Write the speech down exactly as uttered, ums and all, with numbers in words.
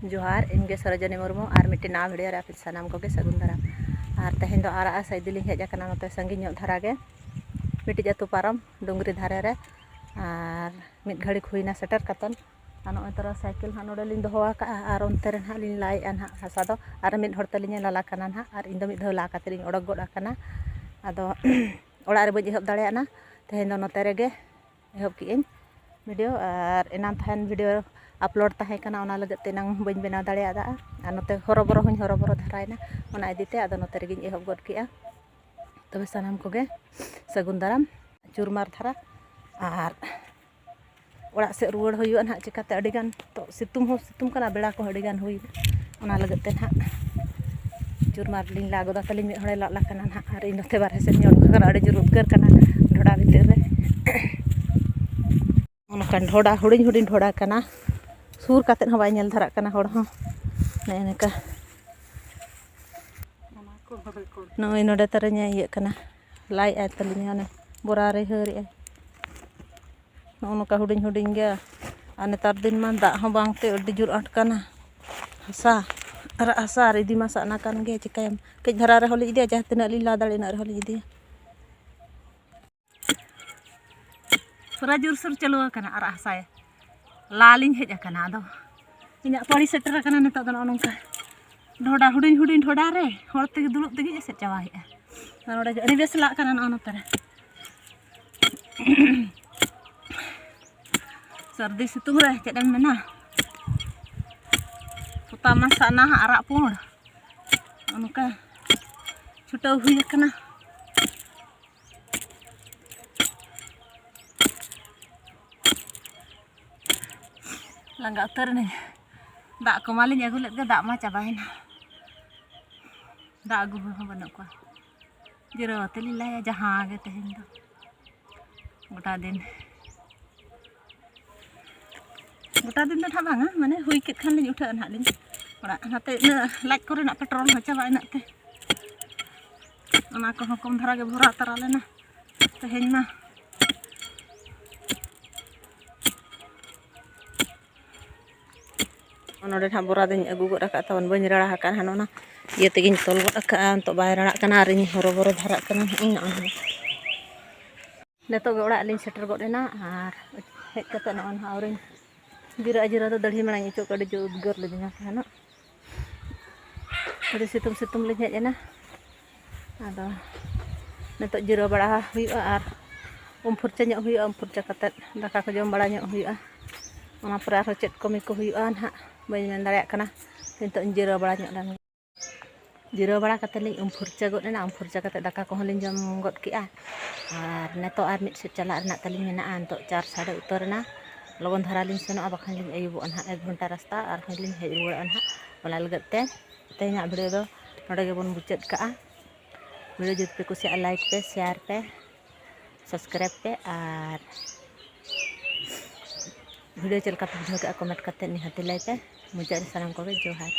ᱡᱚᱦᱟᱨ, ᱤᱧ ᱜᱮ ᱥᱚᱨᱳᱡᱚᱱᱤ ᱢᱩᱨᱢᱩ, ᱟᱨ ᱢᱤᱫᱴᱮᱱ ᱱᱟᱣᱟ video ᱨᱮ ᱟᱯᱮ ᱥᱟᱱᱟᱢ ᱠᱚᱜᱮ ᱥᱟᱹᱜᱩᱱ ᱫᱟᱨᱟᱢ᱾ ᱟᱨ ᱛᱮᱦᱮᱧ ᱫᱚ ᱟᱨᱟᱜ ᱟᱜ ᱥᱟᱭ ᱤᱫᱤ ᱞᱤᱧ ᱦᱮᱡ ᱟᱠᱟᱱᱟ ᱱᱚᱛᱮ ᱥᱟᱺᱜᱤᱧ ᱧᱚᱜ ᱫᱷᱟᱨᱟ ᱜᱮ, ᱢᱤᱫᱴᱤᱡ ᱟᱹᱛᱩ ᱯᱟᱨᱚᱢ ᱰᱩᱝᱨᱤ ᱫᱷᱟᱨᱮ ᱨᱮ᱾ ᱟᱨ ᱢᱤᱫ ᱜᱷᱟᱹᱲᱤᱠ ᱦᱩᱭᱱᱟ ᱥᱮᱴᱮᱨ ᱠᱟᱛᱮᱱ᱾ ᱟᱨ ᱱᱚᱜᱼᱚᱭ ᱛᱚᱨᱟ ᱥᱟᱭᱠᱮᱞ ᱦᱟᱸᱜ ᱱᱚᱰᱮ ᱞᱤᱧ ᱫᱚᱦᱚ ᱟᱠᱟᱫᱼᱟ, ᱟᱨ ᱚᱱᱛᱮ ᱨᱮ ᱱᱟᱦᱟᱜ ᱞᱤᱧ ᱞᱟᱭᱮᱫᱼᱟ ᱱᱟᱦᱟᱜ ᱦᱟᱥᱟ ᱫᱚ, ᱟᱨ ᱢᱤᱫ ᱦᱚᱲ ᱛᱟᱹᱞᱤᱧ ᱮ ᱞᱟᱞᱟ ᱠᱟᱱᱟ ᱱᱟᱦᱟᱜ, ᱟᱨ ᱤᱧ ᱫᱚ ᱢᱤᱫ ᱫᱷᱟᱣ ᱞᱟ ᱠᱟᱛᱮ ᱞᱤᱧ ᱚᱰᱚᱠ ᱜᱚᱫ ᱟᱠᱟᱱᱟ᱾ ᱟᱫᱚ ᱚᱲᱟᱜ ᱨᱮ ᱵᱟᱹᱧ ᱮᱦᱚᱵ ᱫᱟᱲᱮᱭᱟᱜᱼᱟ, ᱛᱮᱦᱮᱧ ᱫᱚ ᱱᱚᱛᱮ ᱨᱮᱜᱮ ᱮᱦᱚᱵ ᱠᱮᱜᱼᱟᱹᱧ video᱾ ᱟᱨ ᱮᱱᱟᱱ ᱛᱟᱦᱮᱱ video upload ᱛᱟᱦᱮᱸ ᱠᱟᱱᱟ, ᱚᱱᱟ ᱞᱟᱹᱜᱤᱫ ᱛᱮ ᱮᱱᱟᱝ ᱵᱟᱹᱧ ᱵᱮᱱᱟᱣ ᱫᱟᱲᱮᱭᱟᱫᱟ᱾ ᱟᱨ ᱱᱚᱛᱮ ᱦᱚᱨᱚᱵᱚᱨᱚ ᱦᱚᱸᱧ ᱦᱚᱨᱚᱵᱚᱨᱚ ᱫᱷᱟᱨᱟᱭᱮᱱᱟ, ᱚᱱᱟ ᱤᱫᱤ ᱛᱮ ᱟᱫᱚ ᱱᱚᱛᱮ ᱨᱮᱜᱮᱧ ᱮᱦᱚᱵ ᱜᱚᱫ ᱠᱮᱜᱼᱟ᱾ ᱛᱚᱵᱮ ᱥᱟᱱᱟᱢ ᱠᱚᱜᱮ ᱥᱟᱹᱜᱩᱱ ᱫᱟᱨᱟᱢ, ᱪᱩᱨᱢᱟᱨ ᱫᱷᱟᱨᱟ᱾ ᱟᱨ ᱚᱲᱟᱜ ᱥᱮᱫ ᱨᱩᱣᱟᱹᱲ ᱦᱩᱭᱩᱜᱼᱟ ᱱᱟᱦᱟᱜ, ᱪᱤᱠᱟᱹᱛᱮ ᱟᱹᱰᱤ ᱜᱟᱱ ᱛᱚ ᱥᱤᱛᱩᱝ ᱦᱚᱸ ᱥᱤᱛᱩᱝ ᱠᱟᱱᱟ, ᱵᱮᱲᱟ ᱠᱚᱦᱚᱸ ᱟᱹᱰᱤ ᱜᱟᱱ ᱦᱩᱭᱱᱟ, ᱚᱱᱟ ᱞᱟᱹᱜᱤᱫ ᱛᱮ ᱱᱟᱦᱟᱜ ᱪᱩᱨᱢᱟᱨ ᱞᱤᱧ ᱞᱟ ᱜᱚᱫᱟ᱾ ᱛᱟᱹᱞᱤᱧ ᱢᱤᱫ ᱦᱚᱲᱮ ᱞᱟᱜ ᱞᱟ ᱠᱟᱱᱟ ᱱᱟᱦᱟᱜ, ᱟᱨ ᱤᱧ ᱱᱚᱛᱮ ᱵᱟᱨᱦᱮ ᱥᱮᱫ ᱤᱧ ᱚᱰᱚᱠ ᱟᱠᱟᱱᱟ, ᱟᱹᱰᱤ ᱡᱳᱨ ᱩᱫᱽᱜᱟᱹᱨ ᱠᱟᱱᱟ ᱰᱷᱚᱰᱟ ᱵᱷᱤᱛᱤᱨ ᱨᱮ᱾ ᱚᱱᱠᱟᱱ ᱰᱷᱚᱰᱟ, ᱦᱩᱰᱤᱧ ᱦᱩᱰᱤᱧ ᱰᱷᱚᱰᱟ ᱠᱟᱱᱟ, ᱥᱩᱨ ᱠᱟᱛᱮᱫ ᱦᱚᱸ ᱵᱟᱭ ᱧᱮᱞ ᱫᱷᱟᱨᱟᱜ ᱠᱟᱱᱟ ᱦᱚᱲ ᱦᱚᱸ᱾ ᱱᱮᱜᱼᱮ ᱱᱮᱝᱠᱟ ᱱᱚᱜᱼᱚᱭ ᱱᱚᱰᱮ ᱛᱟᱨᱮᱧ ᱤᱭᱟᱹᱜ ᱠᱟᱱᱟ, ᱞᱟᱭᱮᱜᱼᱟᱭ ᱛᱟᱹᱞᱤᱧᱟ, ᱚᱱᱮ ᱵᱚᱨᱟ ᱨᱮ ᱦᱟᱹᱨᱮᱜᱼᱟᱭ᱾ ᱱᱚᱜᱼᱚ ᱱᱚᱝᱠᱟ ᱦᱩᱰᱤᱧ ᱦᱩᱰᱤᱧ ᱜᱮ᱾ ᱟᱨ ᱱᱮᱛᱟᱨ ᱫᱤᱱ ᱢᱟ ᱫᱟᱜ ᱦᱚᱸ ᱵᱟᱝᱛᱮ ᱟᱹᱰᱤ ᱡᱳᱨ ᱟᱸᱴ ᱠᱟᱱᱟ ᱦᱟᱥᱟ, ᱟᱨᱟᱜ ᱦᱟᱥᱟ ᱟᱨ ᱤᱫᱤ ᱢᱟ ᱥᱟᱜᱱᱟ ᱠᱟᱱ ᱜᱮ, ᱪᱤᱠᱟᱹᱭᱟᱢ? ᱠᱟᱹᱡ ᱫᱷᱟᱨᱟ ᱨᱮᱦᱚᱸ ᱞᱤᱧ ᱤᱫᱤᱭᱟ, ᱡᱟᱦᱟᱸ ᱛᱤᱱᱟᱹᱜ ᱞᱤᱧ ᱞᱟ ᱫᱟᱲᱮᱭᱟᱜᱼᱟ, ᱤᱱᱟᱹᱜ ᱨᱮᱦᱚᱸ ᱞᱤᱧ ᱤᱫᱤᱭᱟ᱾ ᱯᱩᱨᱟᱹ ᱡᱳᱨᱥᱳᱨ ᱪᱟᱹᱞᱩ ᱟᱠᱟᱱᱟ ᱟᱨᱟᱜ ᱦᱟᱥᱟ ᱞᱟ ᱞᱤᱧ ᱦᱮᱡ ᱟᱠᱟᱱᱟ᱾ ᱟᱫᱚ ᱤᱧᱟᱹᱜ ᱯᱟᱹᱲᱤ ᱥᱮᱴᱮᱨ ᱟᱠᱟᱱᱟ ᱱᱤᱛᱚᱜ ᱫᱚ᱾ ᱱᱚᱜᱼᱚ ᱱᱚᱝᱠᱟ ᱰᱷᱚᱰᱟ, ᱦᱩᱰᱤᱧ ᱦᱩᱰᱤᱧ ᱰᱷᱚᱰᱟ ᱨᱮ ᱦᱚᱲ ᱛᱮᱜᱮ ᱫᱩᱲᱩᱵ ᱛᱮᱜᱮᱧ ᱮᱥᱮᱫ ᱪᱟᱵᱟᱭᱮᱫᱼᱟ᱾ ᱟᱨ ᱱᱚᱰᱮ ᱟᱹᱰᱤ ᱵᱮᱥ ᱞᱟᱜ ᱠᱟᱱᱟ ᱱᱚᱜᱼᱚ ᱱᱚᱛᱮ ᱨᱮ᱾ ᱥᱟᱹᱨᱫᱤ ᱥᱤᱛᱩᱝ ᱨᱮ ᱪᱮᱫ ᱮᱢ ᱢᱮᱱᱟ, ᱯᱚᱛᱟᱢ ᱢᱟ ᱥᱟᱱᱟ ᱟᱨᱟᱜ ᱯᱩᱸᱰ, ᱚᱱᱠᱟ ᱪᱷᱩᱴᱟᱹᱣ ᱦᱩᱭ ᱟᱠᱟᱱᱟ᱾ ᱞᱟᱸᱜᱟ ᱩᱛᱟᱹᱨ ᱮᱱᱟᱹᱧ᱾ ᱫᱟᱜ ᱠᱚᱢᱟᱞᱤᱧ ᱟᱹᱜᱩ ᱞᱮᱫ ᱜᱮ, ᱫᱟᱜ ᱢᱟ ᱪᱟᱵᱟᱭᱮᱱᱟ᱾ ᱫᱟᱜ ᱟᱹᱜᱩ ᱦᱚᱲ ᱦᱚᱸ ᱵᱟᱹᱱᱩᱜ ᱠᱚᱣᱟ᱾ ᱡᱤᱨᱟᱹᱣ ᱠᱟᱛᱮ ᱞᱤᱧ ᱞᱟᱭᱟ ᱡᱟᱦᱟᱸ ᱜᱮ ᱛᱮᱦᱮᱧ ᱫᱚ᱾ ᱜᱚᱴᱟ ᱫᱤᱱ, ᱜᱚᱴᱟ ᱫᱤᱱ ᱫᱚ ᱱᱟᱦᱟᱜ ᱵᱟᱝᱟ, ᱢᱟᱱᱮ ᱦᱩᱭ ᱠᱮᱫ ᱠᱷᱟᱱ ᱞᱤᱧ ᱩᱴᱷᱟᱹᱜᱼᱟ ᱱᱟᱦᱟᱜ ᱞᱤᱧ ᱚᱲᱟᱜ᱾ ᱱᱟᱛᱮ ᱤᱱᱟᱹᱜ ᱞᱟᱡ ᱠᱚᱨᱮᱱᱟᱜ ᱯᱮᱴᱨᱳᱞ ᱦᱚᱸ ᱪᱟᱵᱟ ᱤᱱᱟᱹᱜ ᱛᱮ᱾ ᱚᱱᱟ ᱠᱚᱦᱚᱸ ᱠᱚᱢ ᱫᱷᱟᱨᱟ ᱜᱮ ᱵᱷᱚᱨᱟᱣ ᱛᱟᱨᱟ ᱞᱮᱱᱟ ᱛᱮᱦᱮᱧ ᱢᱟ᱾ ᱱᱚᱰᱮ ᱱᱟᱦᱟᱜ ᱵᱚᱨᱟ ᱫᱚᱧ ᱟᱹᱜᱩ ᱜᱚᱫ ᱟᱠᱟᱫ ᱛᱟᱵᱚᱱ, ᱵᱟᱹᱧ ᱨᱟᱲᱟ ᱟᱠᱟᱫ ᱱᱟᱦᱟᱜ, ᱱᱚᱜᱼᱚ ᱱᱟ ᱤᱭᱟᱹ ᱛᱮᱜᱮᱧ ᱛᱚᱞ ᱜᱚᱫ ᱟᱠᱟᱫᱼᱟ᱾ ᱱᱤᱛᱚᱜ ᱵᱟᱭ ᱨᱟᱲᱟᱜ ᱠᱟᱱᱟ ᱟᱨ ᱤᱧ ᱦᱚᱨᱚᱵᱚᱨᱚ ᱫᱷᱟᱨᱟᱜ ᱠᱟᱱᱟ ᱱᱟᱦᱟᱜ ᱤᱧ ᱱᱚᱜᱼᱚ ᱱᱟ᱾ ᱱᱤᱛᱚᱜ ᱜᱮ ᱚᱲᱟᱜ ᱞᱤᱧ ᱥᱮᱴᱮᱨ ᱜᱚᱫ ᱮᱱᱟ ᱟᱨ ᱦᱮᱡ ᱠᱟᱛᱮ ᱱᱚᱜᱼᱚᱭ ᱱᱟᱦᱟᱜ ᱟᱹᱣᱨᱤᱧ ᱡᱤᱨᱟᱹᱜᱼᱟ᱾ ᱡᱤᱨᱟᱹ ᱫᱚ ᱫᱟᱹᱲᱦᱤ ᱢᱟᱲᱟᱝ ᱤᱧ ᱟᱹᱭᱠᱟᱹᱣ ᱠᱮᱫᱟ, ᱟᱹᱰᱤ ᱡᱳᱨ ᱩᱫᱽᱜᱟᱹᱨ ᱞᱤᱫᱤᱧᱟ ᱛᱟᱦᱮᱱᱚᱜ᱾ ᱟᱹᱰᱤ ᱥᱤᱛᱩᱝ ᱥᱤᱛᱩᱝ ᱞᱤᱧ ᱦᱮᱡ ᱮᱱᱟ᱾ ᱟᱫᱚ ᱱᱤᱛᱚᱜ ᱡᱤᱨᱟᱹᱣ ᱵᱟᱲᱟ ᱦᱩᱭᱩᱜᱼᱟ ᱟᱨ ᱩᱢ ᱯᱷᱩᱨᱪᱟᱹ ᱧᱚᱜ ᱦᱩᱭᱩᱜᱼᱟ᱾ ᱩᱢ ᱯᱷᱩᱨᱪᱟᱹ ᱠᱟᱛᱮᱫ ᱫᱟᱠᱟ ᱠᱚ ᱡᱚᱢ ᱵᱟᱲᱟ ᱧᱚᱜ ᱦᱩᱭᱩᱜᱼᱟ᱾ ᱚᱱᱟ ᱯᱚᱨᱮ ᱟᱨᱦᱚᱸ ᱪᱮᱫ ᱠᱟᱹᱢᱤ ᱠᱚ ᱦᱩᱭᱩᱜᱼᱟ ᱱᱟᱦᱟᱜ, ᱵᱟᱹᱧ ᱢᱮᱱ ᱫᱟᱲᱮᱭᱟᱜ ᱠᱟᱱᱟ᱾ ᱱᱤᱛᱚᱜ ᱤᱧ ᱡᱤᱨᱟᱹᱣ ᱵᱟᱲᱟ ᱧᱚᱜ ᱞᱮᱱ ᱜᱮ᱾ ᱡᱤᱨᱟᱹᱣ ᱵᱟᱲᱟ ᱠᱟᱛᱮᱫ ᱞᱤᱧ ᱩᱢ ᱯᱷᱩᱨᱪᱟᱹ ᱜᱚᱫ ᱮᱱᱟ᱾ ᱩᱢ ᱯᱷᱩᱨᱪᱟᱹ ᱠᱟᱛᱮᱫ ᱫᱟᱠᱟ ᱠᱚᱦᱚᱸ ᱞᱤᱧ ᱡᱚᱢ ᱜᱚᱫ ᱠᱮᱜᱼᱟ᱾ ᱟᱨ ᱱᱤᱛᱚᱜ ᱟᱨ ᱢᱤᱫ ᱥᱮᱫ ᱪᱟᱞᱟᱜ ᱨᱮᱱᱟᱜ ᱛᱟᱹᱞᱤᱧ ᱢᱮᱱᱟᱜᱼᱟ᱾ ᱱᱤᱛᱚᱜ ᱪᱟᱨ ᱥᱟᱰᱮ ᱩᱛᱟᱹᱨ ᱮᱱᱟ᱾ ᱞᱚᱜᱚᱱ ᱫᱷᱟᱨᱟ ᱞᱤᱧ ᱥᱮᱱᱚᱜᱼᱟ, ᱵᱟᱠᱷᱟᱱ ᱞᱤᱧ ᱟᱹᱭᱩᱵᱚᱜᱼᱟ ᱱᱟᱦᱟᱜ᱾ ᱮᱠ ᱜᱷᱚᱱᱴᱟ ᱨᱟᱥᱛᱟ, ᱟᱨᱦᱚᱸ ᱞᱤᱧ ᱦᱮᱡ ᱨᱩᱣᱟᱹᱲᱚᱜᱼᱟ ᱱᱟᱦᱟᱜ᱾ ᱚᱱᱟ ᱞᱟᱹᱜᱤᱫ ᱛᱮ ᱛᱮᱦᱮᱧᱟᱜ video ᱫᱚ ᱱᱚᱰᱮ ᱜᱮᱵᱚᱱ ᱢᱩᱪᱟᱹᱫ ᱠᱟᱜᱼᱟ᱾ Video ᱡᱩᱫᱤ ᱯᱮ ᱠᱩᱥᱤᱭᱟᱜᱼᱟ, like ᱯᱮ, share ᱯᱮ, subscribe ᱯᱮ, ᱟᱨ video ᱪᱮᱫ ᱞᱮᱠᱟ ᱯᱮ ᱵᱩᱡᱷᱟᱹᱣ ᱠᱮᱜᱼᱟ comment ᱠᱟᱛᱮᱫ ᱱᱤᱦᱟᱹᱛᱤ ᱞᱟᱹᱭ ᱯᱮ᱾ ᱢᱩᱪᱟᱹᱫ ᱨᱮ ᱥᱟᱱᱟᱢ ᱠᱚᱜᱮ ᱡᱚᱦᱟᱨ᱾